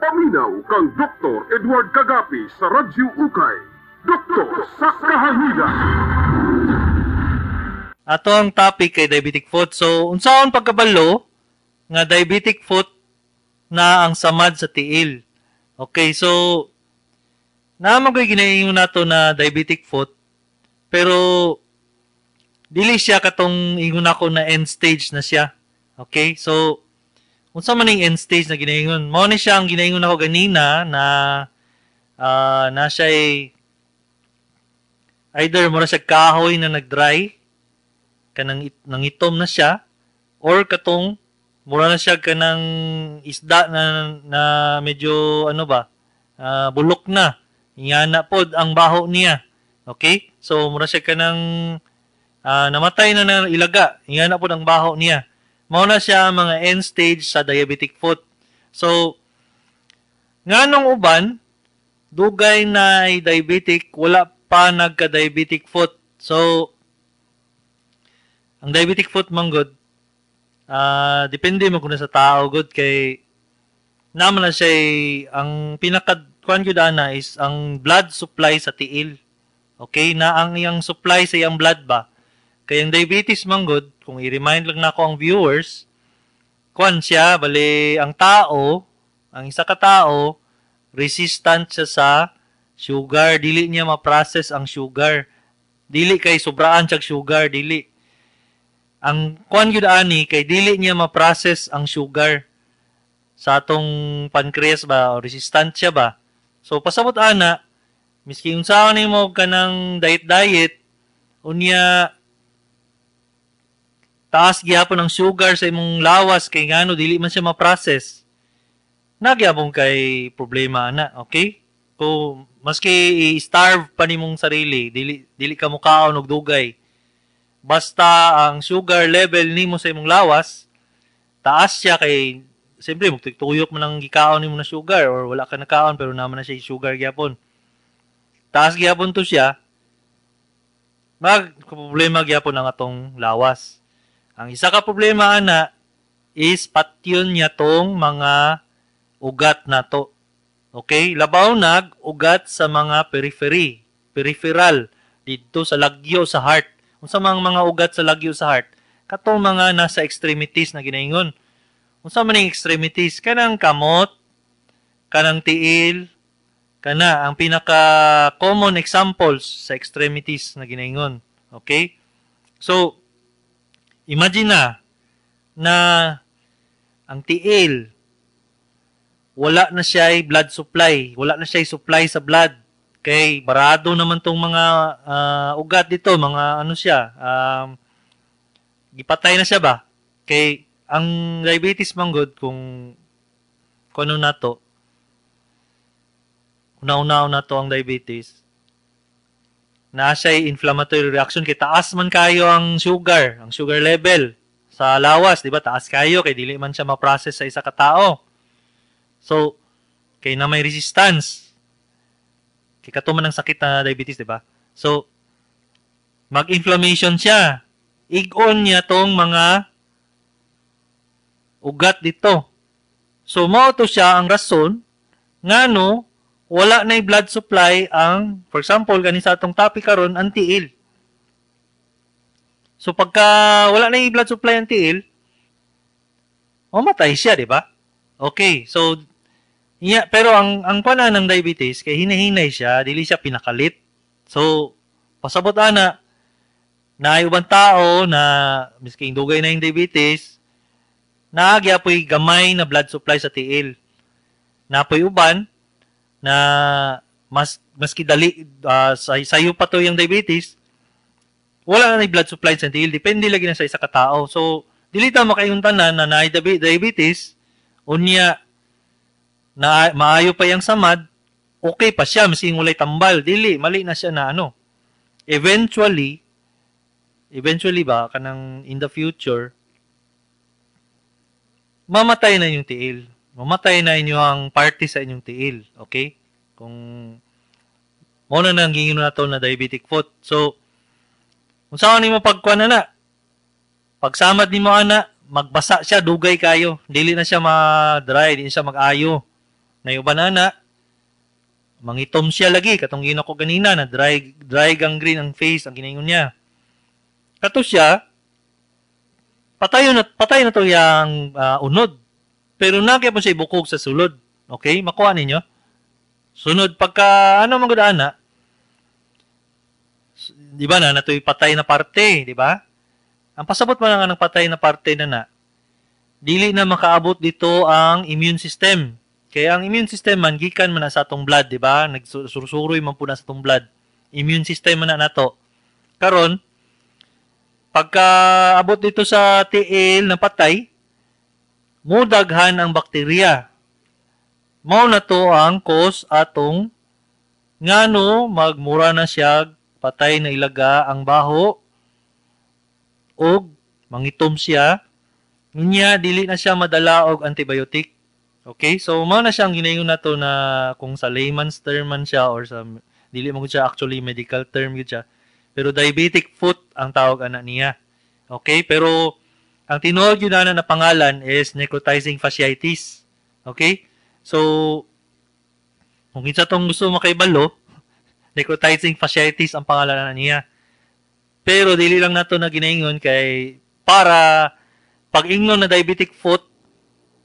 Paminaw kang Dr. Edward Kagapi sa Radyo Ukay. Doktor sa Kahanginan. Ato ang topic kay diabetic foot. So, unsaon pagkabalo nga diabetic foot na ang samad sa tiil? Okay, so naa man ko'y ginaingon nato na diabetic foot, pero dili siya katong ingon ako na end stage na siya. Okay? So unsa man ning end stage na ginaingon? Mao ni siya ang ginaingon ako ganina na na siya either mura siya kahoy na nag-dry kanang nangitom na siya, or katong mura na siya kanang isda na na medyo ano ba, bulok na, ingana pod ang baho niya. Okay, so mura siya kanang namatay na na ilaga, ingana pod ang baho niya. Mao na siya ang mga end stage sa diabetic foot. So nganong uban dugay na ay diabetic, wala pa nagka-diabetic foot? So ang diabetic foot man gud, depende mo kung sa tao gud, kay naman na siya ang pinaka kuan gyud ana is ang blood supply sa tiil. Okay, na ang iyang supply sa iyang blood ba? Kay ang diabetes man gud, kung i-remind lang nako ang viewers, kuan siya, bali ang tao, ang isa ka tao, resistant siya sa sugar, dili niya ma-process ang sugar. Dili kay sobraan siya sugar, dili. Ang kuan gyud ani kay dili niya ma-process ang sugar sa atong pancreas ba, o resistant siya ba. So pasabot ana, miski unsaon nimo kanang diet diet, unya taas gihapon ang sugar sa imong lawas, kay ngano dili man siya ma-process. Nagyapon kay problema ana, okay? Kung maski i-starve pa nimong sarili, dili dili ka mukaon og dugay, basta ang sugar level nimo sa imong lawas taas siya, kay siyempre magtuyok man ang gikaon nimo na sugar or wala ka nakaon pero naman na siya sugar gyapon. Taas gyapon to siya, mag problema gyapon ang atong lawas. Ang isa ka problema ana is patyon niya tong mga ugat nato. Okay? Labaw nag ugat sa mga periphery, peripheral didto sa lagyo sa heart. Unsa mang mga ugat sa lagyo sa heart? Katong mga nasa extremities na ginaingon. Unsa man ning extremities? Kanang kamot, kanang tiil, kana ang pinaka common examples sa extremities na ginaingon. Okay? So imagine na na ang tiil wala na siya blood supply, wala na siya supply sa blood. Kay barado naman tong mga ugat dito, mga ano siya, gipatay na siya ba? Kay ang diabetes man gud, kung ano nato, una-una nato ang diabetes, na siya inflammatory reaction kay taas man kayo ang sugar level sa lawas, di ba? Taas kayo kay dili man siya ma-process sa isa ka tao. So, kay na may resistance. Kay kato man ang sakit na diabetes, di ba? So, mag-inflammation siya. Ig-on niya tong mga ugat dito. So, mao to siya ang rason ngano wala na blood supply ang, for example, gani sa atong topic karon, ang tiil. So, pagka wala na blood supply ang tiil, mamatay siya, di ba? Okay, so, yeah, pero ang kuan ng diabetes kay hinahinay siya, dili siya pinakalit. So, pasabot ana na ubang tao na miski dugay na yung diabetes, naagyapoy gamay na blood supply sa tiil. Napoy uban na mas maski dali sayo pa to yung diabetes, wala na blood supply sa tiil, depende lagi na sa isa ka tao. So, dili ta makaingon tanan na naay diabetes unya na maayo pa yang samad, okay pa siya maski walay tambal, dili mali na siya na ano. Eventually ba kanang in the future mamatay na yung tiil. Mamatay na inyo ang party sa inyong tiil, okay? Kung mo na nang giingon nato na diabetic foot. So unsa nimo pagkuan na na? Pagsamad nimo ana, magbasa siya dugay kayo. Dili na siya ma-dry, dili siya mag-ayo. Na uban ana mangitom siya lagi katong gina ko ganina na dry dry gangrene ang face ang ginaingon niya. Kato siya patay na to yang unod. Pero na po siya ibukog sa sulod. Okay? Makuha ninyo? Sunod pagka ano man gud ana, di ba na natoy patay na parte, di ba? Ang pasabot man nga ng patay na parte na na, dili na makaabot dito ang immune system. Kaya ang immune system man gikan man na sa atong blood, di ba? Nagsursuroy man po na sa atong blood. Immune system man na nato. Karon, pagka abot dito sa tiil na patay, mudaghan ang bakterya. Mao na to ang cause atong ngano magmura na siya patay na ilaga ang baho og mangitom siya, unya dili na siya madala og antibiotic. Okay? So mao na siyang ginaingon nato na kung sa layman's term man siya or sa dili man gud siya actually medical term gud siya. Pero diabetic foot ang tawag ana niya. Okay? Pero ang tinuod gyud ana na pangalan is necrotizing fasciitis. Okay? So kung kinsa tong gusto makaibalo, necrotizing fasciitis ang pangalan na niya. Pero dili lang nato na ginaingon kay para pag ingon na diabetic foot,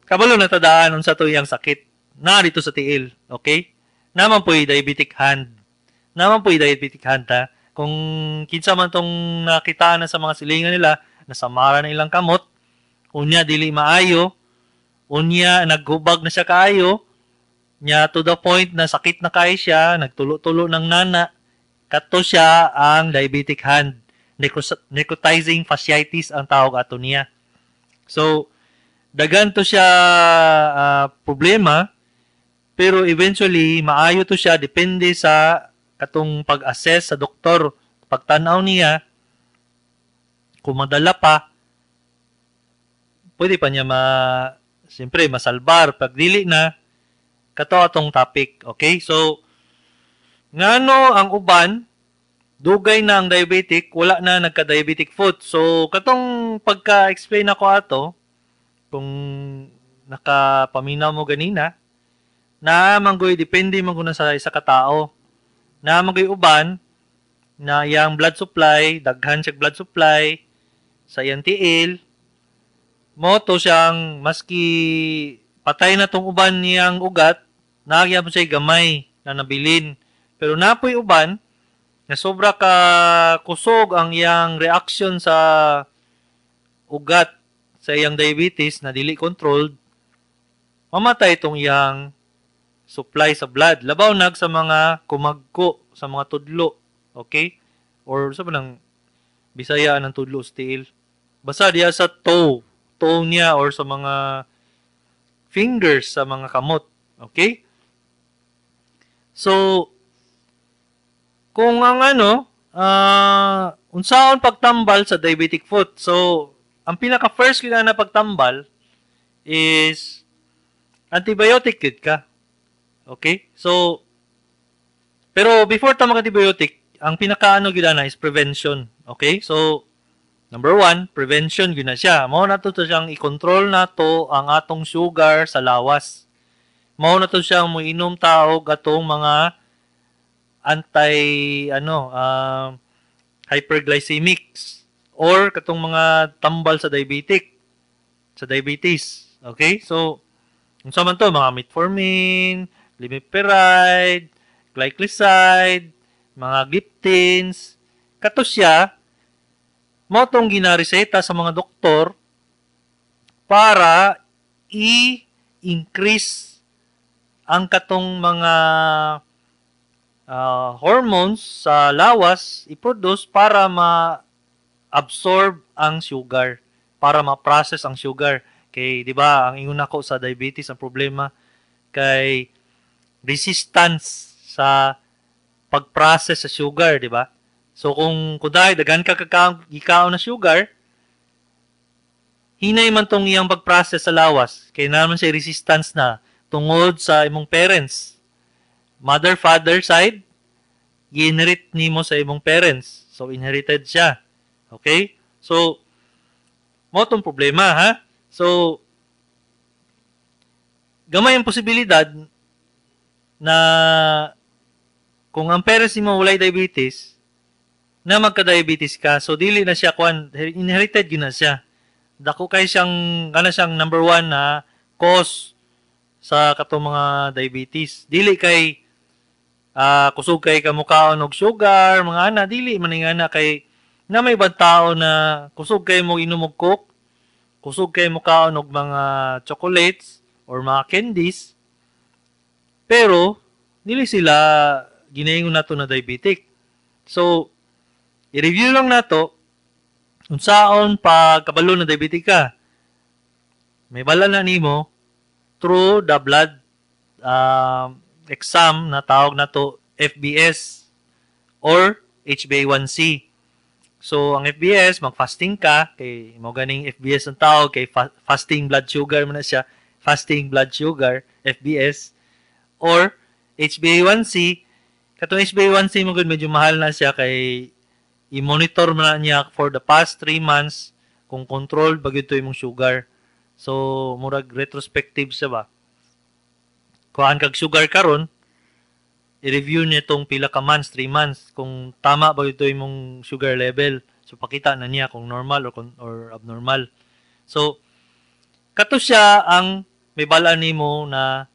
kabalo na tadaan unsa to iyang sakit na dito sa tiil. Okay? Naman po'y diabetic hand. Naman po'y diabetic hand ha. Kung kinsa man tong nakita na sa mga silingan nila, nasamara na ilang kamot, unya dili maayo, unya naghubag na siya kaayo, nya to the point na sakit na kaayo siya, nagtulo-tulo ng nana, kato siya ang diabetic hand. Necrotizing fasciitis ang tawag ato niya. So, dagan to siya problema, pero eventually, maayo to siya, depende sa katong pag-assess sa doktor, pagtanaw niya, kung madala pa, pwede pa niya siyempre, masalbar. Pag dili na, kato atong topic. Okay? So, ngano ang uban, dugay na ang diabetic, wala na nagka-diabetic foot. So, katong pagka-explain ako ato, kung nakapaminaw mo ganina, na manggoy, depende man na sa isa ka tao. Na manggoy uban, na iyang blood supply, daghan siya blood supply, sa iyang tiil, mo to siyang maski patay na tong uban niyang ugat, nagya mo siya gamay na nabilin. Pero napoy uban, na sobra ka kusog ang iyang reaction sa ugat sa iyang diabetes na dili controlled, mamatay itong iyang supply sa blood. Labaw nag sa mga kumagko, sa mga tudlo. Okay? Or sa nang Bisaya ng tudlo sa tiil. Basta diya sa toe, toe niya or sa mga fingers sa mga kamot. Okay? So, kung ang ano, unsaon pagtambal sa diabetic foot. So, ang pinaka first kina na pagtambal is antibiotic gid ka. Okay? So, pero before ta mag-antibiotic, ang pinaka ano gyud na is prevention. Okay? So, number 1, prevention gyud na siya. Mao na to siyang i-control nato ang atong sugar sa lawas. Mao na to siyang moinom ta og atong mga anti ano hyperglycemics or katong mga tambal sa diabetic, sa diabetes. Okay? So, unsa man to mga metformin, glimepiride, glycoside, mga gliptins, kato siya mao tong ginareseta sa mga doktor para i-increase ang katong mga hormones sa lawas i-produce para ma-absorb ang sugar, para ma-process ang sugar. Kay di ba ang ingon nako sa diabetes ang problema kay resistance sa pag-process sa sugar, di ba? So kung kuday daghan ka gikaon na sugar, hinay man tong iyang pag-process sa lawas kay naman siya resistance na tungod sa imong parents. Mother, father side, gi-inherit nimo sa imong parents. So inherited siya. Okay? So mo tong problema ha. So gamay ang posibilidad Na kung ang parents nimo walay diabetes, na magka-diabetes ka, so dili na siya kuan, inherited gyud na siya. Dako kay siyang kana siyang number one na cause sa katong mga diabetes. Dili kay kusog kay ka mukaon og sugar, mga ana, dili man ing ana kay na may ibang tao na kusog kay mo inom og Coke, kusog kay mo kaon og mga chocolates or mga candies, pero dili sila ginaingon nato na diabetic. So, i-review lang nato unsaon pagkabalo na diabetic ka. May bala na nimo through the blood exam na tawag nato FBS or HbA1c. So, ang FBS, mag-fasting ka, kay mo ganing FBS ang tawag, kay fasting blood sugar man na siya, fasting blood sugar, FBS, or HbA1c. Katong HbA1c mo gud medyo mahal na siya kay i-monitor man na niya for the past 3 months kung control ba gyud to imong sugar. So, murag retrospective siya ba. Kuhaan kag sugar karon, i-review niya itong pila ka months, 3 months, kung tama ba ito imong sugar level. So, pakita na niya kung normal or abnormal. So, kato siya ang may bala nimo na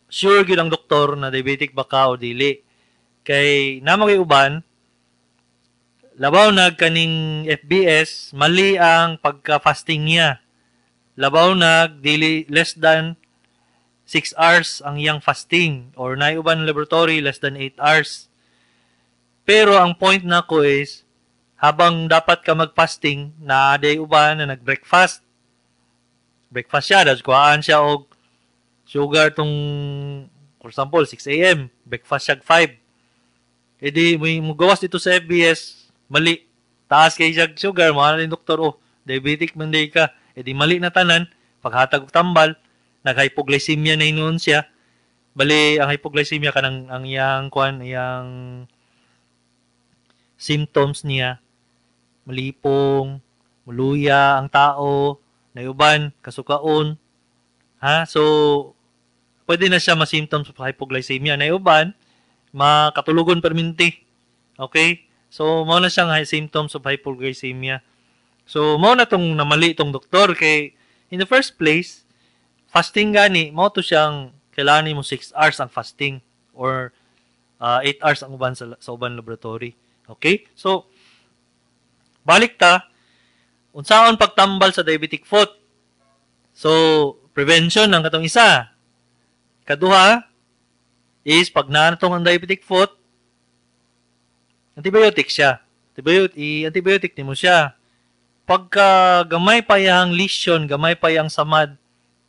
sure gyud ang doktor na diabetic ba ka o dili. Kay naa may uban, labaw na kaning FBS, mali ang pagka-fasting niya. Labaw nag dili less than 6 hours ang iyang fasting or naay uban laboratory less than 8 hours. Pero ang point nako is habang dapat ka mag-fasting, naa day uban na nag-breakfast. Breakfast siya, tapos kuhaan siya og sugar tong, for example, 6 a.m., breakfast siya 5. E di, may mugawas dito sa FBS, mali. Taas kay siya sugar, mga rin doktor, "Oh, diabetic man day ka." E di mali na tanan, paghatag og tambal, nag-hypoglycemia na hinuon siya. Bali, ang hypoglycemia kanang ang iyang kuan, iyang symptoms niya, malipong, muluya ang tao, nayuban, kasukaon. Ha? So, pwede na siya ma-symptoms of hypoglycemia. Nayuban, makatulugon perminti. Okay? So, mao na siyang symptoms of hypoglycemia. So, mao na tong namali tong doktor kay in the first place, fasting gani, mao to siyang kailangan mo 6 hours ang fasting or 8 hours ang uban sa uban laboratory. Okay? So, balik ta, unsaon pagtambal sa diabetic foot? So, prevention ang katong isa. Kaduha is pag naatong ang diabetic foot, antibiotic siya. Antibiotic, i-antibiotic nimo siya. Pagka gamay pa yang lesion, gamay pa yang samad,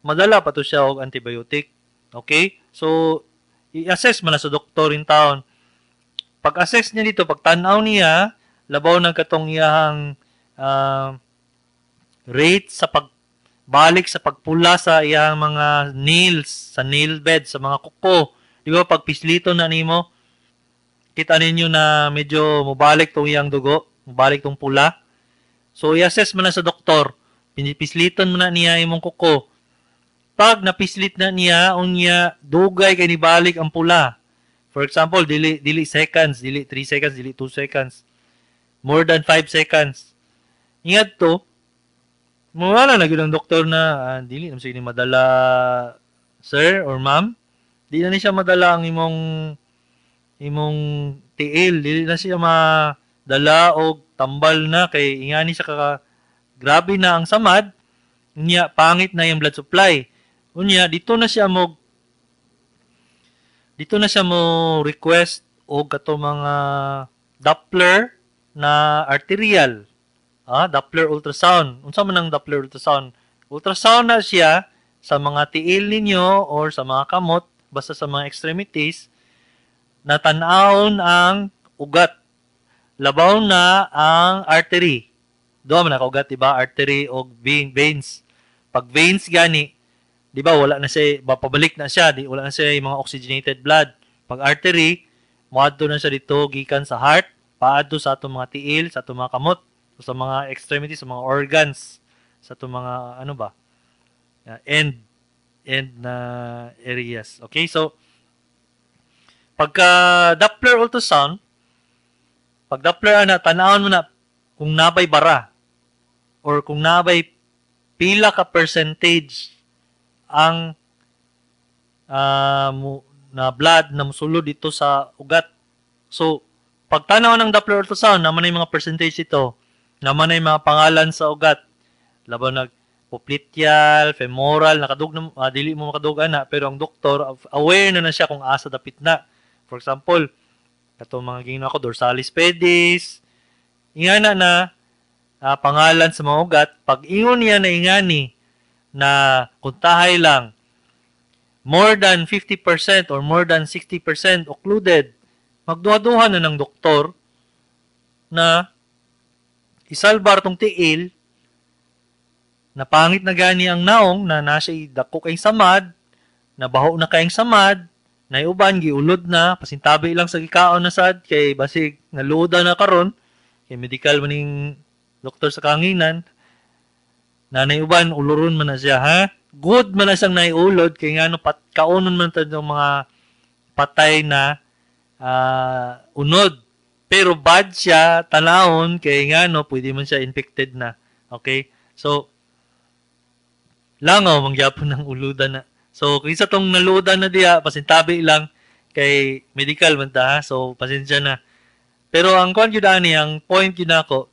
madala pa to siya og antibiotic. Okay? So, i-assess man na sa doktor in town. Pag-assess niya dito, pag tan-aw niya, labaw ng katong iyang rate sa pagbalik sa pagpula sa iyang mga nails, sa nail bed, sa mga kuko. Di ba pag pislito na nimo, kita ninyo na medyo mubalik tong iyang dugo, mubalik tong pula. So, i-assess mo na sa doktor. Pinisliton mo na niya imong kuko. Pag napislit na niya, unya, dugay kay nibalik ang pula. For example, dili dili seconds, dili 3 seconds, dili 2 seconds. More than 5 seconds. Ingat to, mawala na gyud ang doktor na dili naman sige madala, sir or ma'am. Di na ni siya madala ang imong imong tiil, dili na siya madala og tambal na kay ingani siya kaka grabe na ang samad, unya pangit na yung blood supply. Unya dito na siya mo request og kato mga Doppler na arterial. Doppler ultrasound. Unsa man ang Doppler ultrasound? Ultrasound na siya sa mga tiil ninyo or sa mga kamot, basta sa mga extremities, na tan-awon ang ugat. Labaw na ang artery. Duha man na ugat, di ba? Artery o veins. Pag veins gani, di ba, wala na siya, pabalik na siya, di, wala na siya yung mga oxygenated blood. Pag artery, moadto na siya dito gikan sa heart, paadto sa atong mga tiil, sa atong mga kamot, sa mga extremities, sa mga organs, sa atong mga ano ba, end end na areas. Okay, so Pagka Doppler ultrasound, pag Doppler ana, tanawon mo na kung nabay bara or kung nabay pila ka percentage ang na blood na musulod dito sa ugat. So, pag tanaw ng Doppler ultrasound, naman na yung mga percentage ito. Naman na yung mga pangalan sa ugat. Laban nag popliteal, femoral, nakadug na, dili mo makadug ana, pero ang doktor aware na na siya kung asa dapit na. For example, katong mga gingon ako, dorsalis pedis, ingana na pangalan sa mga ugat, pag ingon niya na ingani na kuntahay lang more than 50% or more than 60% occluded, magduha-duha na ng doktor na isalbar tong tiil na pangit na gani ang naong na nasa dako kay samad, nabaho na kayong samad, na uban giulod na, pasintabi lang sa gikaon na sad kay basig naluoda na karon kay medical maning doktor sa kanginan na uban uluron man na siya, ha. Good man na siyang naiulod kay ngano pat kaonon man ta ng mga patay na unod, pero bad siya tanawon kay ngano pwede man siya infected na. Okay, so langaw mangyapon ng uludan na. So kaysa tong naluodan na diya, pasintabi lang kay medical man ta, ha? So pasensya na. Pero ang kuan gyud ani, ang point gyud nako,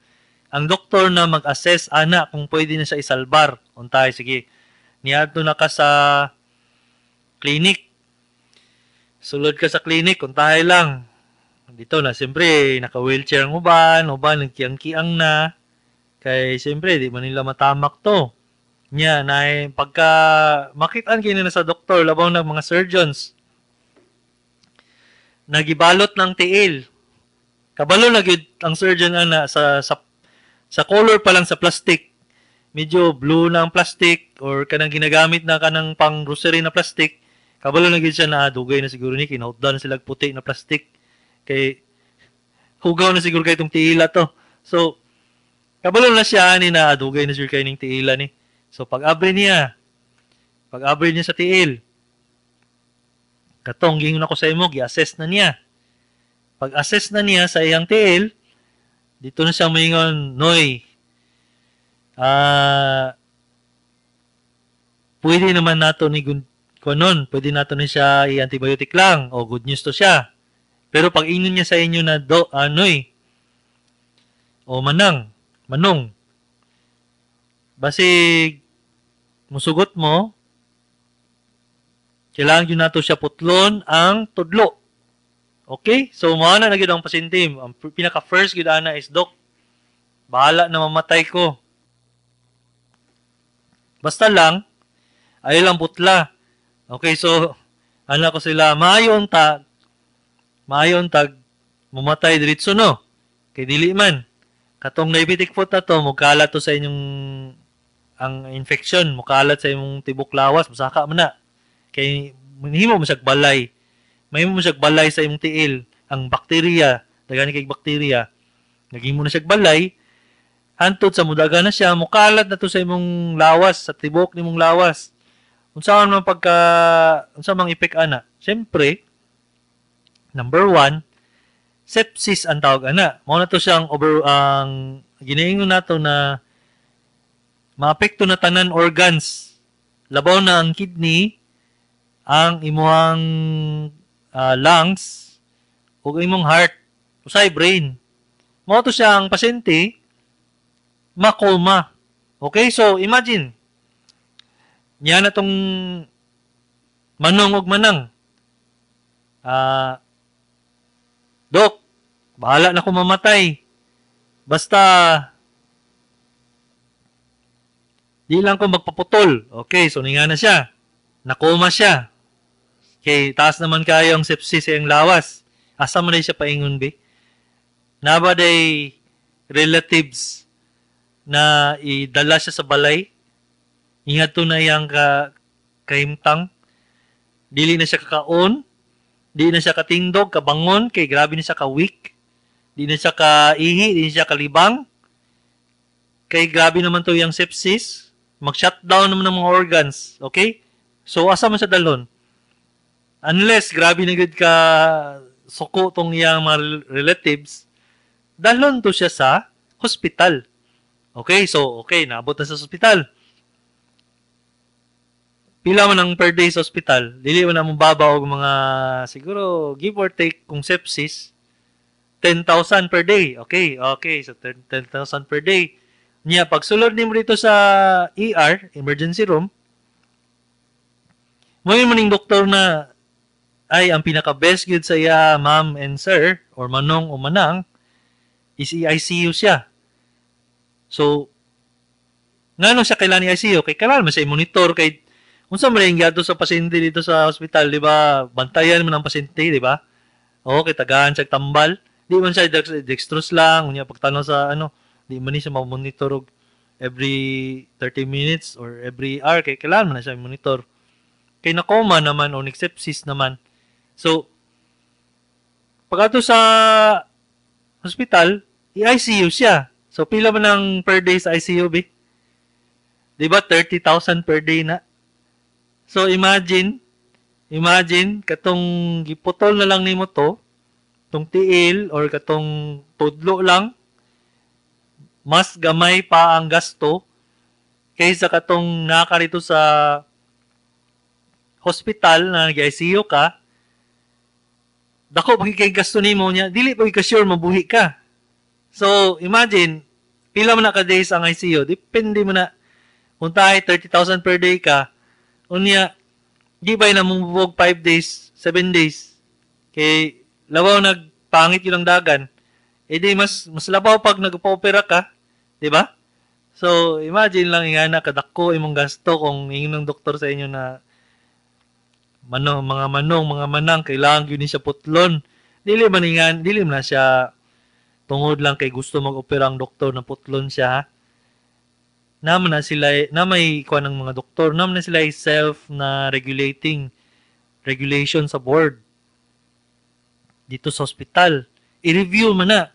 ang doktor na mag-assess ana kung pwede na siya isalbar. Untay, sige. Niadto na ka sa clinic. Sulod ka sa clinic, untahay lang. Dito na, siyempre, naka-wheelchair ang uban, uban, nagkiang-kiang na. Kay, siyempre, di man nila matamak to. Nya, na pagka makitaan kini na sa doktor, labaw na mga surgeons, nagibalot ng tiil. Kabalo na gyud ang surgeon ana sa color pa lang sa plastic. Medyo blue na ang plastic or kanang ginagamit na kanang pang grocery na plastic. Kabalo na gyud siya na dugay na siguro ni kinahutdan na sila puti na plastic. Kay hugaw na siguro kay itong tiila to. So kabalo na siya ani na dugay na siguro kay ning tiila ni. So pag-abri niya sa tiil, katong gingon ako sa imo, gi-assess na niya. Pag-assess na niya sa iyang tiil, dito na siya moingon, "Noy, pwede naman nato ni kunon, pwede nato ni siya i-antibiotic lang, o good news to siya." Pero pag ingon niya sa inyo na, do, "Noy, o manang, manong, basig musugot mo, kailangan yun nato siya putlon ang tudlo." Okay? So, mao na gyud ang pasyente. Ang pinaka-first gyud ana is, "Dok, bahala na mamatay ko. Basta lang, ayaw lang putla." Okay, so, ana ko sila, maayon tag, mamatay diretso, no? Kay dili man. Katong diabetic foot na to, mukalat to sa inyong ang infection, mukalat sa imong tibok lawas, musaka man na. Kay mahimo mo siyag balay. Mahimo mo siyag balay sa imong tiil. Ang bakterya, daghan kay bakterya, naging mo na siyag balay, hantod sa mudaga na siya, mukalat na to sa imong lawas, sa tibok nimong lawas. Unsa man pagka, unsa mang epek ana? Siyempre, number 1, sepsis ang tawag ana. Mao na to siyang over ang ginaingon nato na maapekto na tanan organs. Labaw na ang kidney, ang imuhang lungs, ug imong heart, usay brain. Mao to siya ang pasyente makoma. Okay, so imagine niya na tong manong og manang. "Dok, bahala na ko mamatay. Basta di lang ko magpaputol." Okay, so ninga na siya. Nakoma siya. Okay, taas naman kayo ang sepsis sa iyang lawas. Asa man day siya paingon, be? Naba day relatives na idala siya sa balay. Ingat to na iyang kahimtang. Dili na siya kakaon. Di na siya katindog, kabangon, kay grabe na siya ka-weak. Di na siya kaihi, di na siya kalibang. Kay grabe naman to yung sepsis. Mag-shutdown naman ng mga organs. Okay? So, asa man siya dalhon? Unless grabe na gud ka suko tong iyang mga relatives, dalhon to siya sa hospital. Okay, so okay, naabot na sa hospital. Pila man ang per day sa hospital, dili man na mobaba og mga siguro give or take kung sepsis 10,000 per day. Okay, so 10,000 per day. Niya pagsulod nimo dito sa ER, emergency room, mo ning doktor na ay ang pinaka best gyud sa iya, ma'am and sir, or manong o manang, is i-ICU siya. So ngano siya kailangan i-ICU? Kay kailangan man siya i-monitor kay unsa man yung giadto sa pasyente dito sa hospital, di ba? Bantayan man ang pasyente, di ba? Oo, kay tagaan siya tambal. Di man siya dextrose lang, unya pagtanaw sa ano, di man ni siya ma-monitor og every 30 minutes or every hour kay kailangan man na siya i-monitor. Kay na-coma naman o nag-sepsis naman. So, pag ato sa hospital, i-ICU siya. So, pila man ang per day sa ICU, be? Di ba, 30,000 per day na? So, imagine, katong giputol na lang nimo to, tong tiil or katong tudlo lang, mas gamay pa ang gasto kaysa katong nakarito sa hospital na nag-ICU ka, dako pa kay gasto nimo niya, dili pa ka sure mabuhi ka. So, imagine, pila man na ka days ang ICU, depende mo na. Kung tayo 30,000 per day ka, unya, di ba na mong 5 days, 7 days, kay labaw nagpangit yun ang dagan, eh di mas labaw pag nagpa-opera ka, di ba? So, imagine lang nga na kadako imong gasto kung ingon ng doktor sa inyo na manong, mga manong, mga manang, kailangan yun siya putlon. Dili man ingan, dili man na siya tungod lang kay gusto mag-opera ang doktor na putlon siya, ha? Naman na sila, na may kuan ng mga doktor, naman na sila self na regulating regulation sa board dito sa hospital. I-review man na.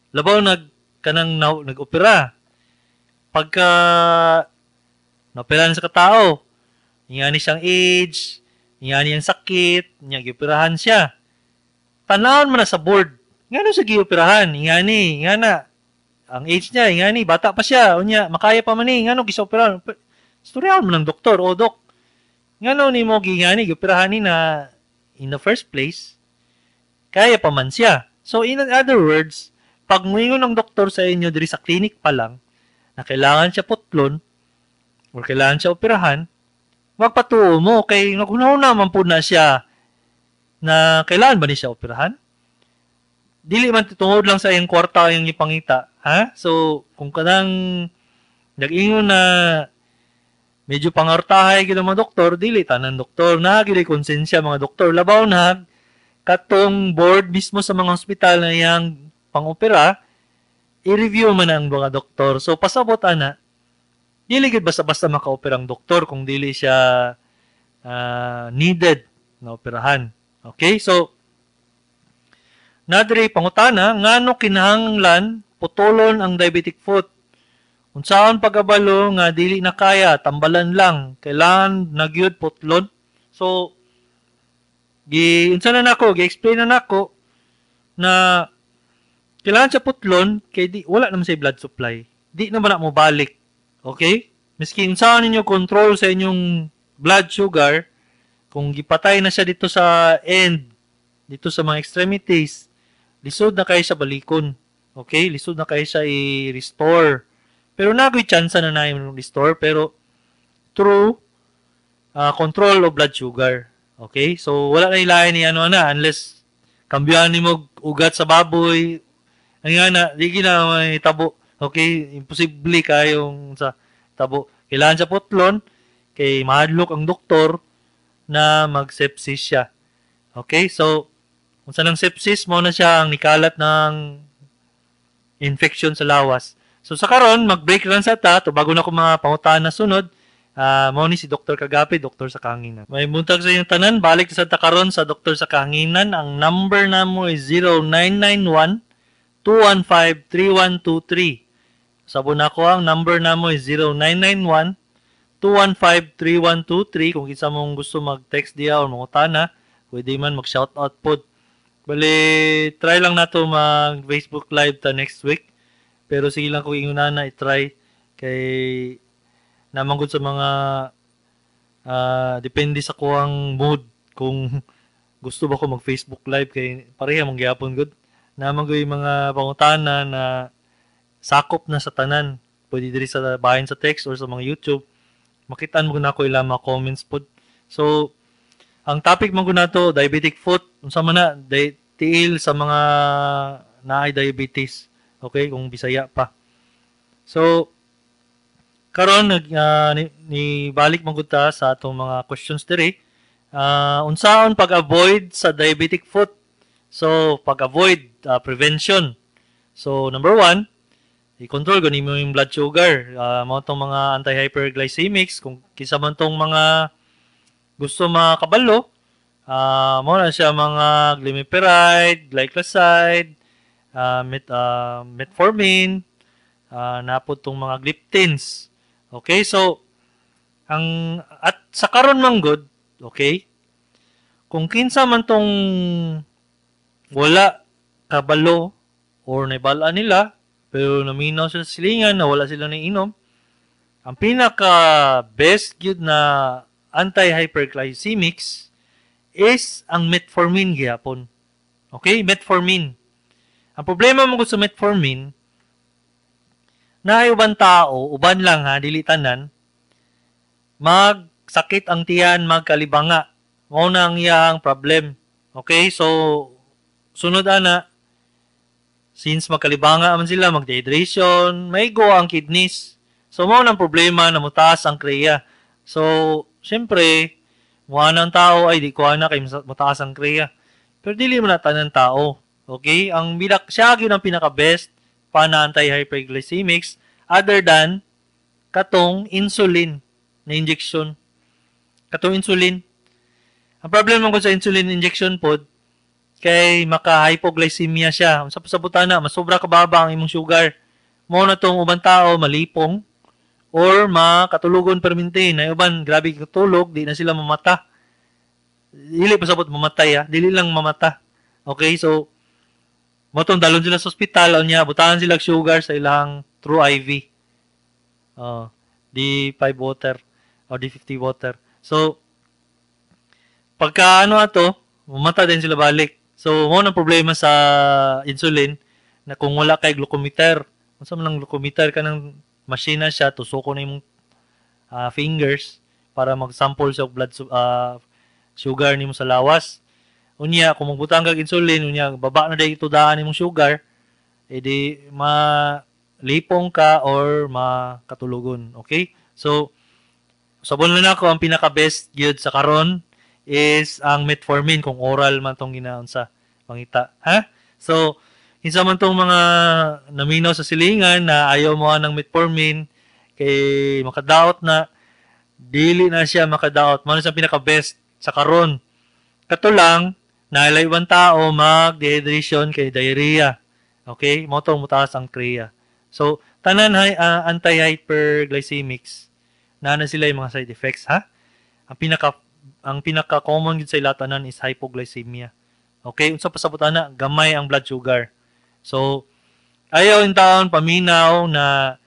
Labaw nag kanang nag-opera. Pagka naoperahan sa katao, ingani siyang age, ingani ang sakit, niya gioperahan siya. Tanawon man na sa board. Ngano sa gioperahan? Ingani, ngana. Ang age niya, ingani, bata pa siya. Unya, makaya pa man ni, ngano gioperahan? Istoryahan mo ng doktor, o dok. Ngano nimo gingani gioperahan ni na in the first place? Kaya pa man siya. So in other words, pag muingon ng doktor sa inyo diri sa clinic pa lang na kailangan siya putlon or kailangan siya operahan, magpatuo mo kay naghuna-huna man pud na siya na kailangan ba ni siya operahan? Dili man tungod lang sa iyang kwarta ang ipangita, ha? So, kung kanang nag-ingon na medyo pangartahay gid ang mga doktor, dili tanan doktor na gid konsensya mga doktor, labaw na katong board mismo sa mga hospital na iyang pang-opera, i-review man ang mga doktor. So, pasabot ana, dili gid basta-basta maka-opera ang doktor kung dili siya needed na operahan. Okay? So, nadiri pangutana, ngano kinahanglan putolon ang diabetic foot? Unsaon pagabalo nga dili na kaya, tambalan lang, kailangan nagyud putlon. So, gi unsa na nako, gi-explain na nako na kailangan siya putlon kay di wala naman siya blood supply. Di naman na mo balik. Okay? Miski unsaon ninyo control sa inyong blood sugar, kung gipatay na siya dito sa end, dito sa mga extremities, lisod na kayo sa balikon. Okay? Lisod na kayo siya i-restore. Pero nagoy chance na na i-restore, pero through control of blood sugar. Okay? So, wala na ilain ni ano na, unless kambyuhan ni mo ugat sa baboy, ang nga na, di na may tabo. Okay? Imposible kayong sa tabo. Kailangan sa putlon, kay mahadlok ang doktor na mag-sepsis siya. Okay? So, kung saan ang sepsis, mo na siya ang nikalat ng infection sa lawas. So, sa karon mag-break lang sa ta, to bago na ko mga pangutahan na sunod, mao ni si Dr. Kagapi, Doktor sa Kahanginan. May buntag sa inyong tanan, balik sa ta karon sa Doktor sa Kahanginan. Ang number namo is 0991-215-3123. Sabo na ko, ang number namo is 0991-215-3123. Kung kinsa mong gusto mag-text diya o mangutana, Pwede man mag shout out pod. Bali, try lang nato mag Facebook Live ta next week. Pero sige lang kung ingon na i-try kay naman gud sa mga depende sa kuang mood kung gusto ba ko mag Facebook Live kay pareha man gyapon gud. Naman gud yung mga pangutana na sakop na sa tanan. Pwede diri sa bahin sa text or sa mga YouTube. Makitaan mo na ako ilang mga comments pod. So, ang topic man gud nato, diabetic foot. Unsa man na tiil sa mga naay diabetes. Okay, kung Bisaya pa. So, karon nag ni balik man gud ta sa atong mga questions diri. Unsaon pag-avoid sa diabetic foot? So, pag-avoid, prevention. So, number one, i-control gud nimo yung blood sugar. Mao tong mga anti-hyperglycemics, kung kinsa man tong mga gusto makabalo, mao na siya mga glimepiride, glycoside, metformin, napod tong mga gliptins. Okay, so ang at sa karon man gud, okay? Kung kinsa man tong wala kabalo or naibal-an nila pero naminaw sila sa silingan na wala sila naiinom, ang pinaka best gyud na anti-hyperglycemics is ang metformin gihapon. Okay, metformin. Ang problema mo sa metformin, na uban tao, uban lang ha, dili tanan, magsakit ang tiyan, magkalibanga. Mao na ang iyang problem. Okay, so sunod ana, since magkalibanga man sila, mag-dehydration, may go ang kidneys. So mao nang problema na mutaas ang kreya. So, siyempre, muha ng tao ay di ko na kay mutaas ang kreya. Pero dili mo na tanan tao. Okay? Ang binak siya gyud ang pinaka-best pa na anti-hyperglycemics other than katong insulin na injection. Katong insulin. Ang problema ko sa insulin injection pod kay maka-hypoglycemia siya. Sa pasabutan na, mas sobra kababa ang imong sugar. Mao na tong ubang tao malipong or makatulugon perminti. Na uban grabe katulog, di na sila mamata. Dili pasabot mamatay ha, dili lang mamata. Okay, so mao tong dalon sila sa ospital, unya butangan sila sugar sa ilang through IV. D5 water o D50 water. So pagka ano ato, mamata din sila balik. So mao nang problema sa insulin na kung wala kay glucometer. Unsa man ang glucometer, kanang machine na siya, tusoko na imong fingers para mag-sample sa blood sugar nimo sa lawas. Unya kung magbutang kag insulin, unya baba na dahil tudaan nimong sugar, edi malipong ka or makatulugon. Okay? So sabon lang ako, ang pinaka best gyud sa karon is ang metformin kung oral man tong ginaunsa pangita, ha? So kinsa man tong mga naminaw sa silingan na ayaw mo ng metformin kay makadaot na, dili na siya makadaot. Mao na siya pinaka best sa karon. Kato lang nailay ibang tao mag-dehydration kay diarrhea. Okay? Mao tong mutaas ang kreya. So tanan hay anti-hyperglycemics naa na sila yung mga side effects, ha? Ang pinaka common gid sa ila tanan is hypoglycemia. Okay, unsa pasabot ana, gamay ang blood sugar. So ayaw in taon paminaw na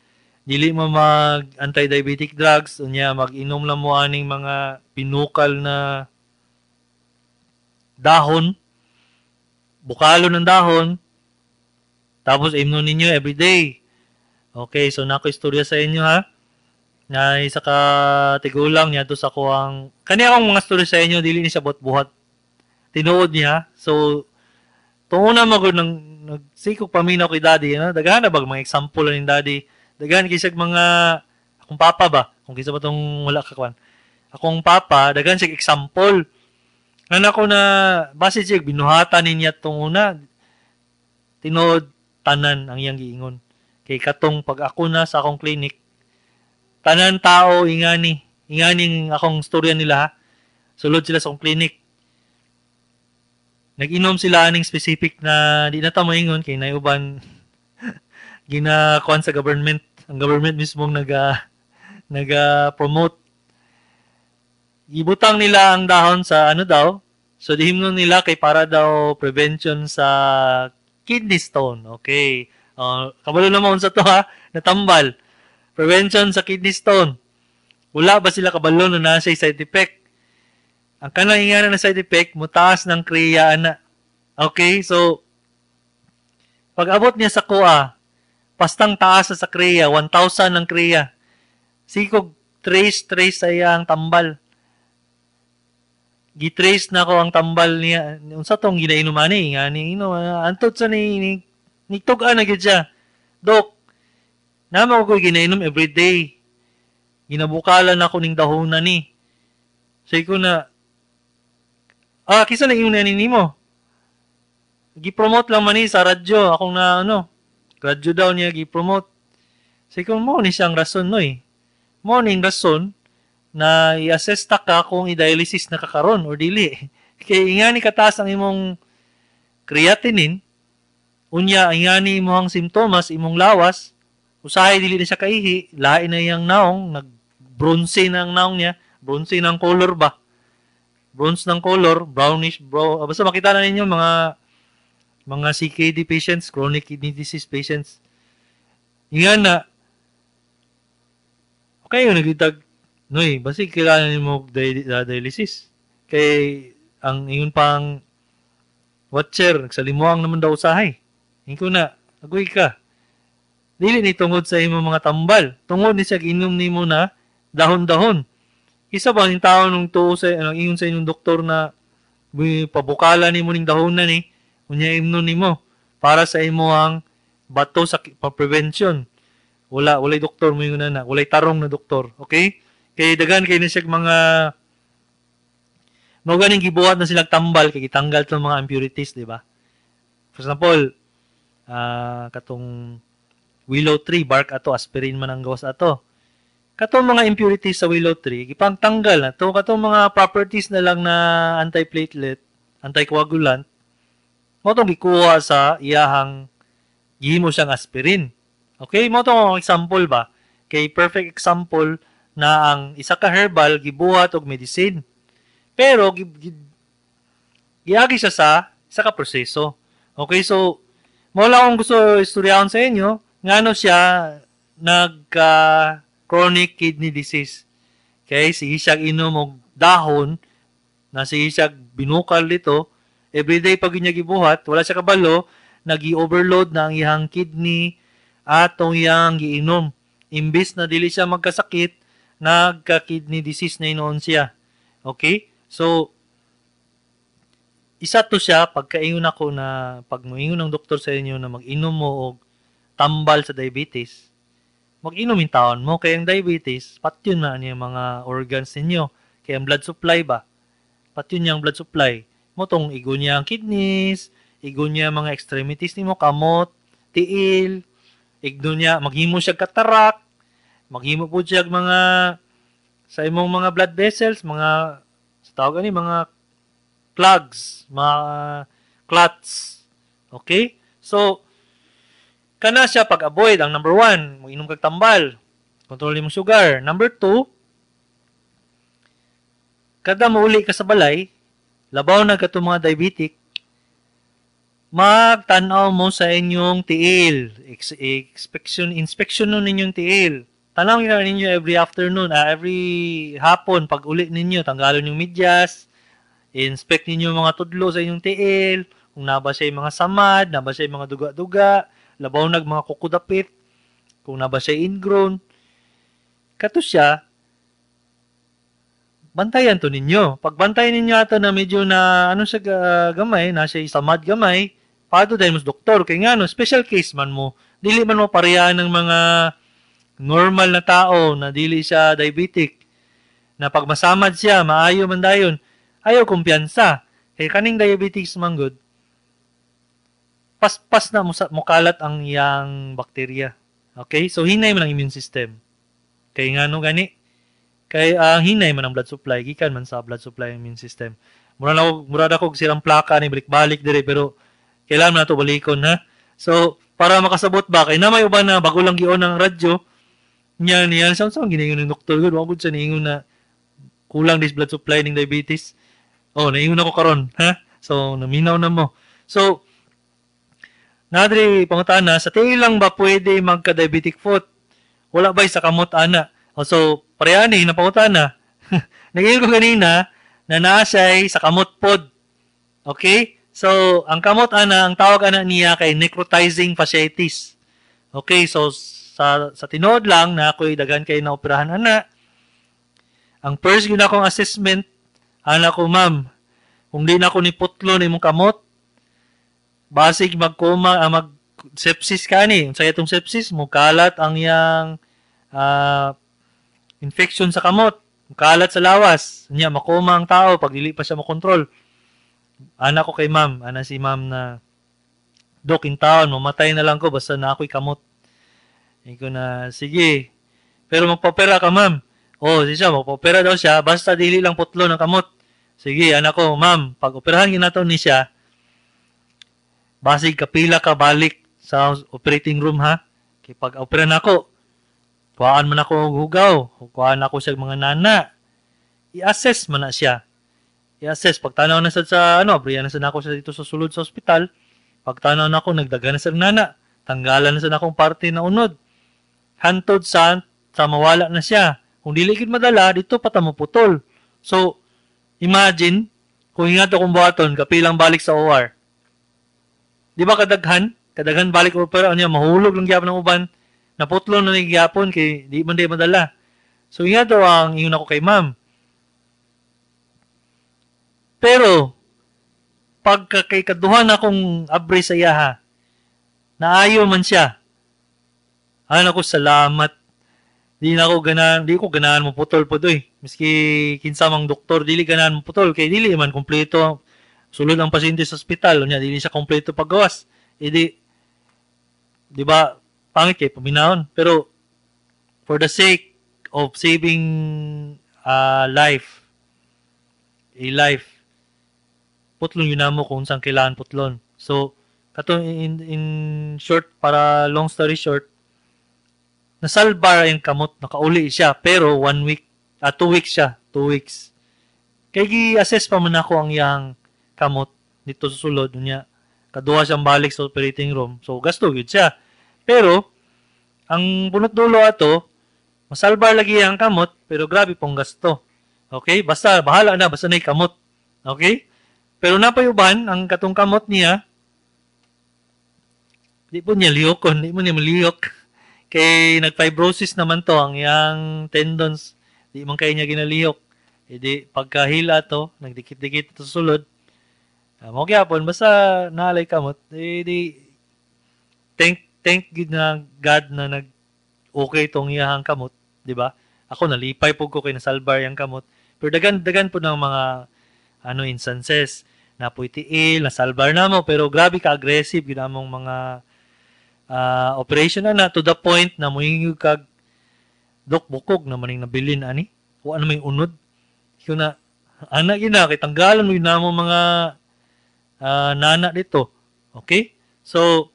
dili mo mag anti-diabetic drugs, unya mag-inom lang mo aning mga pinukal na dahon, bukalo ng dahon, tapos imnon ninyo every day. Okay, so nako istorya sa inyo ha. Na isa ka tigulang niya to sa kuang kani akong mga story sa inyo, dili ni siya buhat-buhat. Tinuod niya. So tuuna mo gud nang nagsikog paminaw kay daddy, ano? Daghan na bag mga example ni daddy. Daghan kay siya mga akong papa ba? Kung kinsa ba tong wala ka kwan. Akong papa, daghan siya example. Nga ako na base siya binuhatan niya tong una. Tinuod tanan ang iyang giingon. Kay katong pag ako na sa akong clinic, tanan tao ingani, ingani akong storya nila ha. Sulod sila sa akong clinic. Nag-inom sila aning specific na di na ta moingon kay naiuban ginakuan sa government. Ang government mismo naga promote. Ibutang nila ang dahon sa ano daw, So gihimnon nila kay para daw prevention sa kidney stone. Okay. Kabalo na mo unsa to ha, natambal. Prevention sa kidney stone. Wala ba sila kabalo na naa siya side effect? Ang kanang ingana na side effect, mutaas ng crea ana. Okay, so pag abot niya sa kuha, pastang taas sa crea, 1,000 ng crea. Sikog trace trace sa iyang tambal. Gi-trace na ko ang tambal niya. Unsa tong ginainom ani? Nga ni ino, antud sa ni nigtug-an na gyud siya. Dok, namo ko ginainom everyday. Ginabukalan ako ning dahonan ni. Say ko na, kinsa na ingon ni nimo? Gi-promote lang man ni sa radyo. Akong na ano, radyo daw niya gi-promote. Say ko, mo ni siyang rason noy. Mo ning rason na i-assess ta ka kung i-dialysis na kakaron or dili. Kay ingani kataas ang imong creatinine, unya ingani imong simptomas, imong lawas, usahay dili na siya kaihi, lain na iyang naong, nag-bronze na ang naong niya, bronze ng color ba? Bronze ng color, brownish, bro. Basta makita na ninyo mga CKD patients, chronic kidney disease patients. Ingan na, okay, yung nagitag, noy, basig kailangan nimo dialysis. Kay ang ingon pang watcher, nagsalimuang naman daw usahay. Ingko na, agoy ka. Dili ni tungod sa imong mga tambal. Tungod ni siya inom nimo na dahon-dahon. Isa ba ang tao nung tuo sa ang ingon sa inyong doktor na pabukala nimo ning dahonan ni, unya imnon nimo para sa imo ang bato sa pa-prevention. Wala, walay doktor mo ingon na, walay tarong na doktor, okay? Kay daghan kay ni siya mga mao ganing gibuhat na silang tambal kay gitanggal tong mga impurities, di ba? For example, katong willow tree bark ato, aspirin man ang gawas ato. Katong mga impurities sa willow tree, gipangtanggal na to, katong mga properties na lang na antiplatelet, anticoagulant, mao tong gikuha sa iyahang gihimo siyang aspirin. Okay, mao tong example ba? Kay perfect example na ang isa ka herbal gibuhat og medicine. Pero giagi siya sa isa ka proseso. Okay, so mao lang akong gusto istoryahon sa inyo ngano siya nagka chronic kidney disease. Okay, sige siya inom og dahon na sige siya binukal dito, everyday pag niya gibuhat, wala siya kabalo, nagi-overload na ang iyang kidney atong iyang giinom. Imbis na dili siya magkasakit, nagka-kidney disease na inoon siya. Okay? So, isa to siya, pagkaingon ako na, pag moingon ng doktor sa inyo na mag-inom mo og tambal sa diabetes, mag-inom yung taon mo. Kaya ang diabetes, patyon na niya mga organs ninyo. Kaya ang blood supply ba? Patyon niya ang blood supply. Mo tong igo niya ang kidneys, igo niya mga extremities nimo, kamot, tiil, igno niya, maghimo siya katarak, maghimo po siya mga sa imong mga blood vessels, mga sa tawag ani mga plugs, mga clots. Okay? So, kana siya pag-avoid. Ang number 1, mag-inom kag tambal. Kontrol imong sugar. Number 2, kada mauli ka sa balay, labaw na katong mga diabetic, magtan-aw mo sa inyong tiil. Inspection nun ninyong tiil. Tanaw na ninyo every afternoon, every hapon, pag uli ninyo, tanggalon yung medyas, inspect ninyo mga tudlo sa inyong tiil, kung naba siya yung mga samad, naba siya yung mga duga-duga, labaw nag mga kukudapit, kung naba siya ingrown. Kato siya, bantayan to ninyo. Pag bantayan ninyo ato na medyo na, ano siya gamay, na siya samad gamay, pato dahil mas doktor. Kaya nga, no, special case man mo, dili man mo parehan ng mga normal na tao na dili siya diabetic, na pag masamad siya, maayo man dayon, ayaw kumpiyansa. Kaya kaning diabetes man good, paspas na mukalat ang iyang bakterya. Okay? So, hinay man ang immune system. Kaya nga no, gani, kay ang hinay man ang blood supply, gikan man sa blood supply ang immune system. Mura na ko silang plaka ni balik-balik dire, pero kailangan man nato balikon ha. So, para makasabot ba kay na may uban na bago lang gion ang radyo niya niya sa sa giningon ng doktor gud, wa gud siya niingon na kulang this blood supply ning diabetes. Oh, naingon ako karon, ha? So, naminaw na mo. So, nadri pangutana, sa tiil lang ba pwede magka-diabetic foot? Wala ba sa kamot ana? O, so, parehani na pangutana. Nag-ingon ko ganina na naa siya'y sa kamot pod. Okay? So, ang kamot ana, ang tawag ana niya kay necrotizing fasciitis. Okay, so sa tinuod lang na ako'y daghan kay naoperahan ana. Ang first gyud akong assessment, ana ko, "Ma'am, kung di na ako ni putlo ni imong kamot, basig magkoma, mag sepsis ka ni." Unsa itong sepsis? Mukalat ang iyang infection sa kamot. Mukalat sa lawas. Nya makoma ang tao pag dili pa siya makontrol. Ana ko kay ma'am, ana si ma'am na, "Dok, intawon, mamatay na lang ko basta na ako'y kamot." Iko na, "Sige. Pero magpapera ka, ma'am." Oh, si siya, magpapera daw siya, basta dili lang putlo ng kamot. "Sige," anak ko, "ma'am, pag operahan ginato ni siya, basig kapila ka balik sa operating room, ha. Kay pag opera nako, kuhaan man ako og hugaw, kuhaan ako sa mga nana." I-assess man na siya. I-assess pagtanaw na sad sa ano, abrihan na sad nako siya dito sa sulod sa ospital. Pagtanaw nako, nagdagan na sa nana. Tanggalan na sad akong parte na unod. Hantod sa mawala na siya. Kung dili gid madala, dito pa ta moputol. So, imagine, kung ingat akong buhaton, kapilang balik sa OR. Di ba kadaghan? Kadaghan balik opera niya, mahulog lang gyapon ng uban. Naputlo na ni gyapon kay di man di madala. So ingat daw ang ingon ako kay ma'am. Pero pagka kay kaduha na akong abre sa iyaha, naayo man siya. Ano ko, salamat. Di na ako ganahan, di ko ganahan mo putol po doy. Miski kinsa mang doktor, dili ganahan mo putol kay dili man kompleto. Sulod ang pasyente sa ospital, unya dili siya kompleto paggawas. Edi di ba pangit kay paminahon, pero for the sake of saving life, a life, putlon yun namo kung saan kailangan putlon. So, kato in short, para long story short, nasalbar ang kamot, nakauli siya, pero one week, 2 weeks siya, 2 weeks. Kay gi-assess pa man ako ang iyang kamot dito sa sulod, niya, kaduha siyang balik sa operating room. So, gasto gyud siya. Pero, ang punot dulo ato, masalbar lagi ang kamot, pero grabe pong gasto. Okay? Basta, bahala na, basta na'y kamot. Okay? Pero napayuban, ang katong kamot niya, di po niya lihokon, di mo niya malihok. Kay nag-fibrosis naman to, ang iyang tendons, di man kay niya ginalihok. E di, pagkahila to, nagdikit-dikit to sa sulod, mo gyapon, basta naalay kamot, eh, di, thank God na God na nag okay tong iyahang kamot, di ba? Ako nalipay po ko kay nasalbar yang kamot. Pero dagan dagan po ng mga ano instances na po tiil, nasalbar na mo, pero grabe ka aggressive gyud among mga operation na na to the point na moingog kag, "Dok, bukog na maning nabilin ani. Wa na may unod." Ikaw na ana gyud na kay tanggalan mo yun na mo mga nana dito. Okay? So,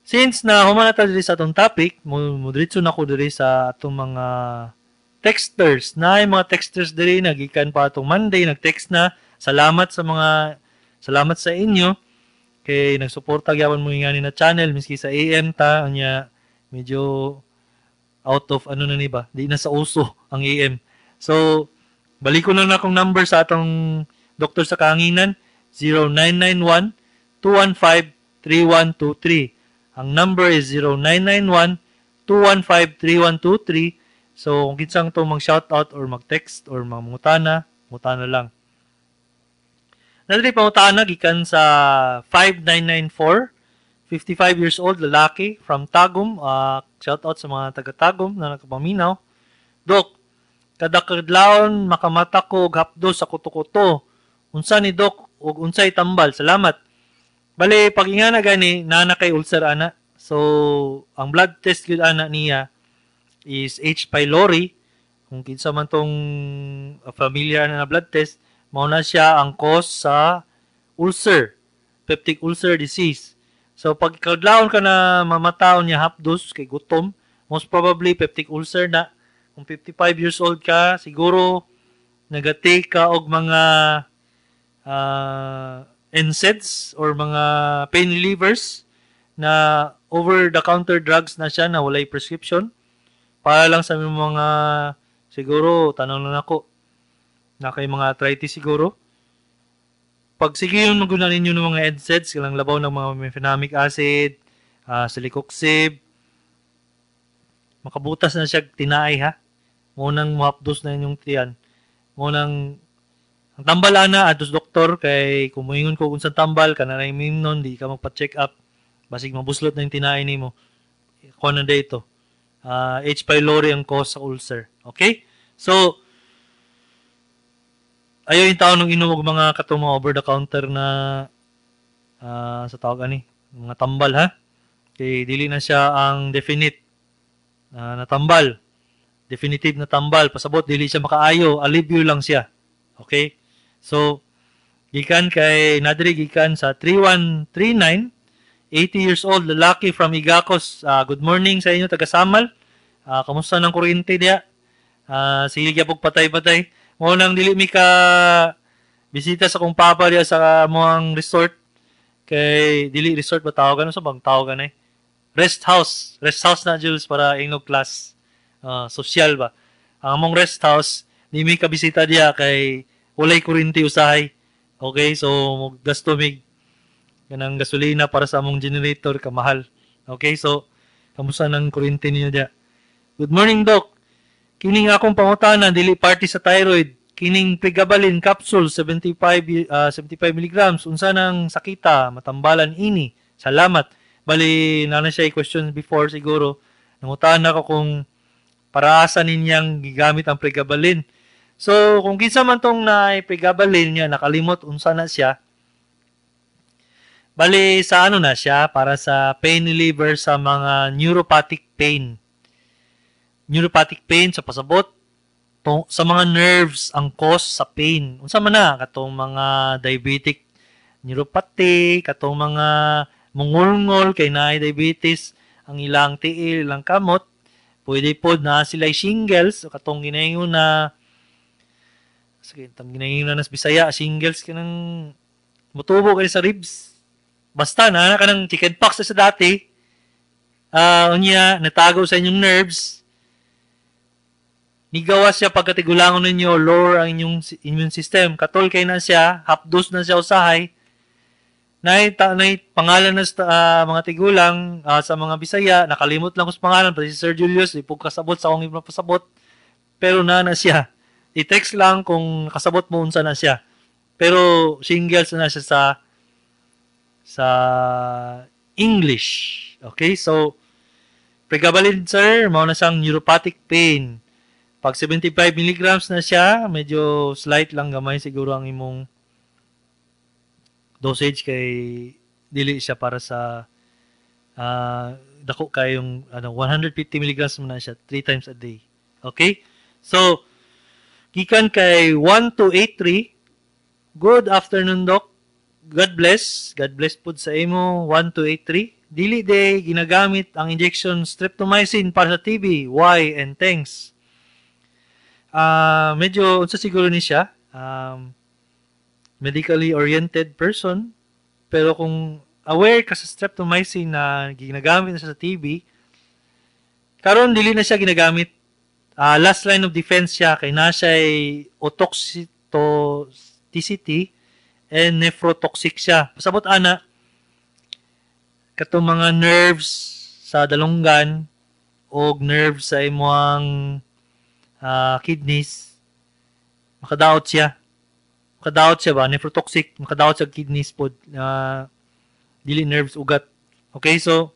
since na human na ta diri sa atong topic, mo diretso na ko diri sa atong mga texters. Na yung mga texters diri na gikan pa atong Monday nag-text na. Salamat sa inyo kay nagsuporta gyapon mo ingani na channel miski sa AM ta nya medyo out of ano na ni ba, di na sa uso ang AM. So balik ko na akong number sa atong doktor sa kahanginan, 0991 215 3123. Ang number is 0991 215 3123. So kung kinsang to mag-shoutout or mag-text or mangutana, ngutana lang. Nadali pangutana gikan sa 5994, 55 years old, lalaki from Tagum. Shoutout sa mga taga Tagum na nakapaminaw. "Dok, kada kadlawon makamata ko og hapdos sa kuto-kuto. Unsa ni, Dok, ug unsay tambal? Salamat." Bale pag ingana gani naa na kay ulcer ana. So ang blood test gyud ana niya is H. pylori. Kung kinsa man tong familiar na na blood test, mao na siya ang cause sa ulcer, peptic ulcer disease. So pag kadlawon ka na mamataon niya hapdos kay gutom, most probably peptic ulcer na. Kung 55 years old ka, siguro nagatake ka og mga NSAIDs or mga pain relievers na over the counter drugs na siya na walay prescription. Para lang sa mga siguro tanong na nako na kay mga arthritis siguro. Pag sige yung maguna ninyo ng mga NSAIDs, kanang labaw ng mga mefenamic acid, celecoxib, makabutas na siya tinaay ha. Mao nang mohapdos na inyong tiyan. Mao nang ang tambal ana adto sa doktor kay kung moingon ko kung sa tambal kana na nun, di ka magpa-check up, basig mabuslot na yung tinaay nimo. Kuan na dito. H. pylori ang cause sa ulcer. Okay? So, ayaw yung tao nung inom og mga katong mga over the counter na sa tawag ani, mga tambal ha. Kay dili na siya ang definite na tambal. Definitive na tambal. Pasabot, dili siya makaayo. Alivio lang siya. Okay? So, gikan kay Nadri, gikan sa 3139, 80 years old, lalaki from Igacos. Good morning sa inyo, taga Samal. Kamusta ng kuryente diya? Sige gyapon patay-patay. Mao nang dili mi ka bisita sa kong papa diya sa moang resort. Kay dili resort ba tawag ano sa bang tawag eh? Rest house. Rest house na, Jules, para ingnog class. Social ba? Ang among rest house, di mi ka bisita diya kay walay kuryente usahay. Okay, so gasto mig kanang gasolina para sa among generator, kamahal. Okay, so kamusta ng kuryente niyo diya? Good morning, Doc. Kining akong pangutana dili party sa thyroid. Kining pregabalin capsule 75 milligrams, unsa nang sakita matambalan ini? Salamat. Bali na na siya question before siguro. Nangutana ko kung para asa ninyang gigamit ang pregabalin. So, kung kinsa man tong na pregabalin niya, nakalimot unsa na siya. Bali, sa ano na siya, para sa pain reliever sa mga neuropathic pain. Neuropathic pain sa pasabot, sa mga nerves ang cause sa pain. Unsa man na katong mga diabetic neuropathy, katong mga mungulngol kay naay diabetes, ang ilang tiil, ilang kamot, pwede pod na sila shingles, katong ginaingon na, sige, tang ginaingon na nas Bisaya, shingles kanang mutubo kay sa ribs. Basta na kanang chicken pox sa dati. Unya natago sa inyong nerves. Nigawas siya pagkatigulangon ninyo, lower ang inyong immune system. Katol kay na siya, half dose na siya usahay. Nay pangalan na sa mga tigulang sa mga Bisaya, nakalimot lang ko sa pangalan, pati si Sir Julius, ipog kasabot sa akong ipasabot. Pero na siya. I-text lang kung kasabot mo unsa na siya. Pero shingles na siya sa English. Okay? So, pregabalin, sir, mao na siyang neuropathic pain. Pag 75 milligrams na siya, medyo slight lang gamay siguro ang imong dosage kay dili siya para sa dako kayong ano, 150 milligrams mo na siya 3 times a day. Okay? So, gikan kay 1283, good afternoon, Doc. God bless. God bless pud sa imo, 1283. Dili day ginagamit ang injection streptomycin para sa TB. Why and thanks. Medyo unsa siguro ni siya, medically oriented person, pero kung aware ka sa streptomycin na ginagamit na siya sa TB, karon dili na siya ginagamit. Last line of defense siya kay na siya otoxicity and nephrotoxic siya. Pasabot ana katong mga nerves sa dalunggan og nerves sa imong kidneys, makadaot siya. Makadaot siya ba? Nephrotoxic, makadaot sa kidneys pod. Dili nerves, ugat. Okay, so,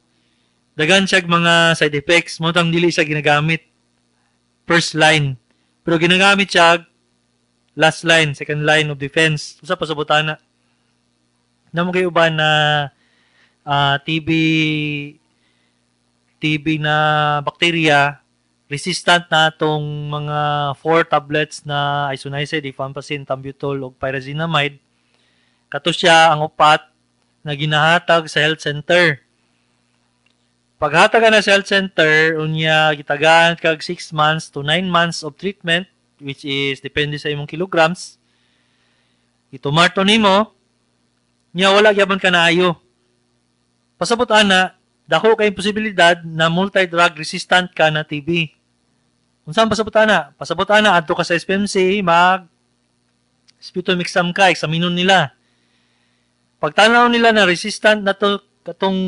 dagan siya mga side effects. Mao tang dili siya ginagamit first line. Pero ginagamit siya last line, second line of defense. Usa pa sa butana. Namo kayo ba na TB na bacteria, resistant na atong mga 4 tablets na isoniazid, rifampicin, ethambutol ug pyrazinamide. Kato siya ang upat na ginahatag sa health center. Paghatag na sa health center, unya gitagaan kag 6 months to 9 months of treatment, which is depende sa imong kilograms. Itumarto nimo, nya wala gyapon ka naayo. Pasabot ana, dako kay posibilidad na multi-drug resistant ka na TB. Unsa ang pasabot ana? Pasabot ana adto ka sa SPMC, mag sputum exam ka, eksaminon nila. Pagtanaw nila na resistant na to katong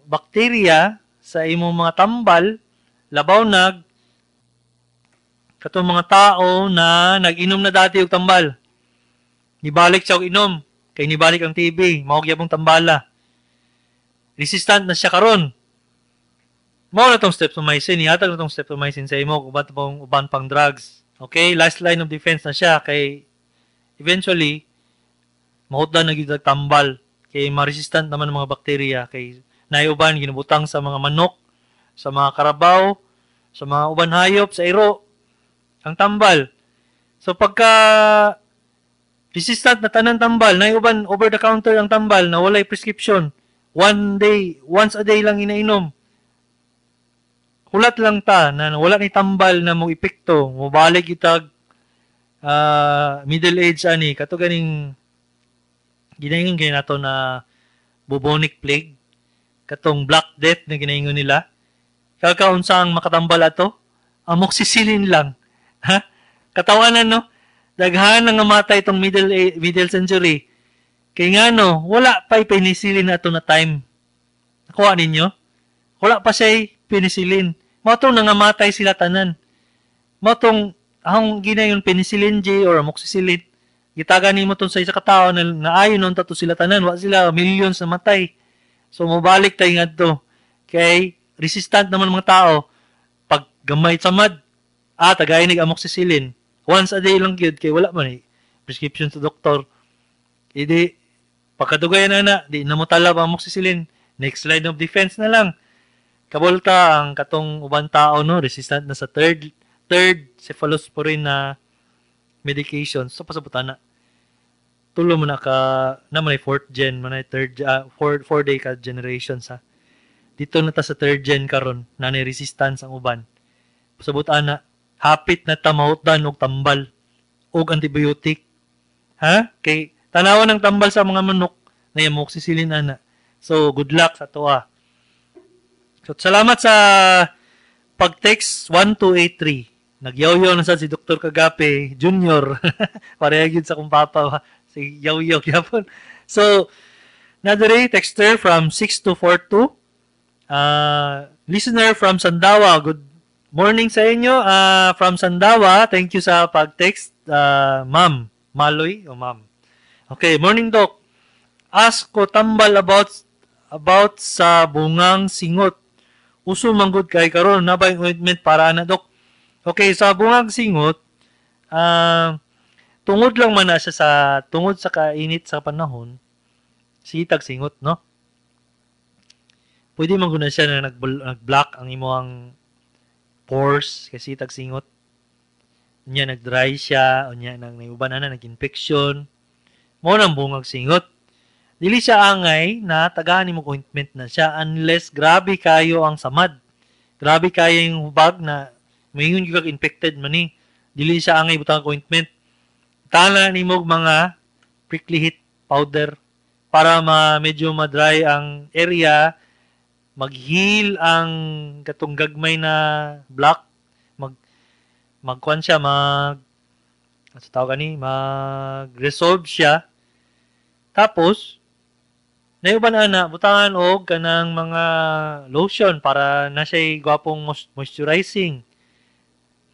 bakterya sa imong mga tambal, labaw nag katong mga tao na nag-inom na dati og tambal. Nibalik siya og inom, kay nibalik ang TB, mao gyapon tambala. Resistant na siya karon. Mao na tong streptomycin, ihatag na tong streptomycin sa imo uban pang uban pang drugs. Okay, last line of defense na siya kay eventually mahutdan na gyud tambal kay ma-resistant naman ang mga bakterya kay naay uban ginubutang sa mga manok, sa mga karabaw, sa mga uban hayop, sa iro ang tambal. So pagka resistant na tanan tambal, naay uban over the counter ang tambal na walay prescription. One day, once a day lang inainom. Hulat lang ta na wala ni tambal na mo epekto, mobalik itag middle age ani kato ganing ginaingon kay nato na bubonic plague, katong Black Death na ginaingon nila. Kakaunsa ang makatambal ato? Amoxicillin lang. Ha? Katawanan, no? Daghan nga matay itong middle century. Kay ngano, wala pa penicillin ato na time. Nakuha ninyo? Wala pa siya penicillin. Mao tong nangamatay sila tanan. Mao tong ahong ginayon penicillin G or amoxicillin. Gitaga nimo tong sa isa ka tawo na naayon nun tato sila tanan, wa sila millions na matay. So mobalik tayo ngadto. Kay resistant naman mga tao pag gamay samad, tagay nig amoxicillin. Once a day lang gyud kay wala man eh prescription sa doktor. Idi pagkadugay na na, di na mo talab ang amoxicillin. Next line of defense na lang. Kabolta ang katong uban tao, no, resistant na sa third cephalosporin na medication. So pasabutan na. Tulo mo na ka na man ay fourth gen, man ay third four day ka generations ha. Dito na ta sa third gen karon, na ni resistance ang uban. Pasabutan na hapit na ta mahutdan og tambal og antibiotic. Ha? Kay tanawan ng tambal sa mga manok na amoxicillin ana. So good luck sa toa. So salamat sa pag-text 1283. Nagyawyaw na sad si Dr. Kagape Junior. Pareha gyud sa kong papa si Yaw-yaw gyapon. So nadere texter from 6242. Listener from Sandawa, good morning sa inyo. From Sandawa, thank you sa pag-text, ma'am Maloy o ma'am. Okay, morning doc. Ask ko tambal about sa bungang singot. Uso manggod kay karon na ba yung ointment para ana, doc? Okay, sa bungang singot, tungod lang man na siya sa tungod sa kainit sa panahon, sitag singot, no? Pwede man gud na siya na nag-block ang imong pores kasi sitag singot. Unya nag-dry siya, unya nang naiuban ana nag-infection. Mao nang bungag singot. Dili siya angay na tagaan nimo ointment na siya unless grabe kayo ang samad. Grabe kayo yung hubag na moingon gyud kag infected man ni. Dili siya angay butang ointment. Tana nimo mga prickly heat powder para ma medyo ma-dry ang area, mag-heal ang katong gagmay na block, magkuan siya, mag ano tawag ani, mag-resolve siya. Tapos naiuban ana butangan og kanang mga lotion para na siya'y gwapong moisturizing.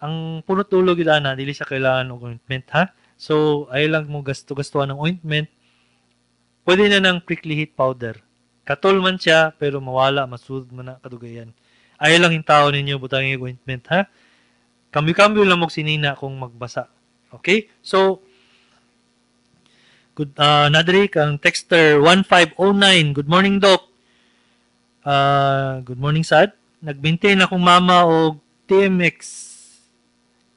Ang punot dulo gyud ana, dili siya kailangan og ointment, ha. So ay lang mo gasto-gastuhan ng ointment. Pwede na ng prickly heat powder. Katol man siya pero mawala, masud man na kadugayan. Ay lang yung tao ninyo butangin og ointment, ha. Kambyo-kambyo lang og sinina kung magbasa. Okay? So good, nadiri kang texter 1509. Good morning, doc. Good morning sad. Nag-maintain akong mama og TMX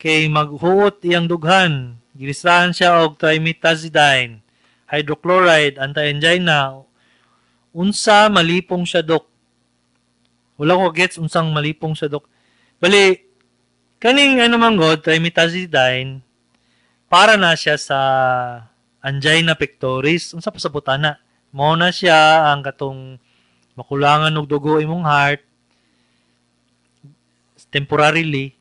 kay maghuot iyang dughan. Gilistahan siya og trimetazidine, hydrochloride, anti-angina. Unsa malipong siya, doc? Wala ko gets unsang malipong siya, doc. Bali kaning ano man god, trimetazidine para na siya sa Angina pectoris. Unsa pasabot ana? Mao na siya ang katong makulangan og dugo imong heart temporarily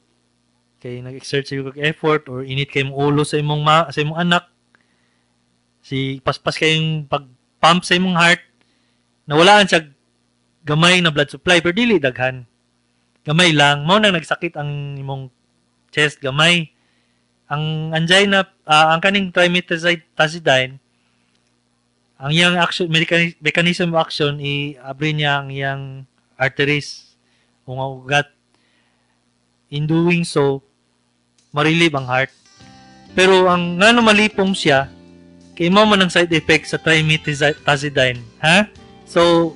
kay nag-exert sa og effort or init kay imong ulo sa imong anak, si paspas kayong pag-pump sa imong heart, nawalaan siya gamay na blood supply, pero dili daghan, gamay lang. Mao nang nagsakit ang imong chest gamay. Ang angina, ang kaning trimetazidine, ang iyang action, mechanism of action, i-abri niya ang iyang arteries o nga ugat. In doing so, ma-relieve ang heart. Pero ang ngano malipong siya, kay mao man ang side effect sa trimetazidine, ha? So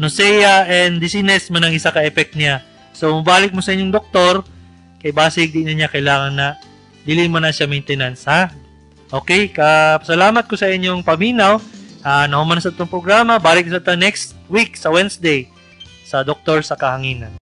nausea and dizziness man ang isa ka effect niya. So mobalik mo sa inyong doktor kay basig di na niya kailangan na, dili mo na siya maintenance, ha? Okay, ka salamat ko sa inyong paminaw. Nahuman na sa itong programa. Balik sa ta next week sa Wednesday sa Doktor sa Kahanginan.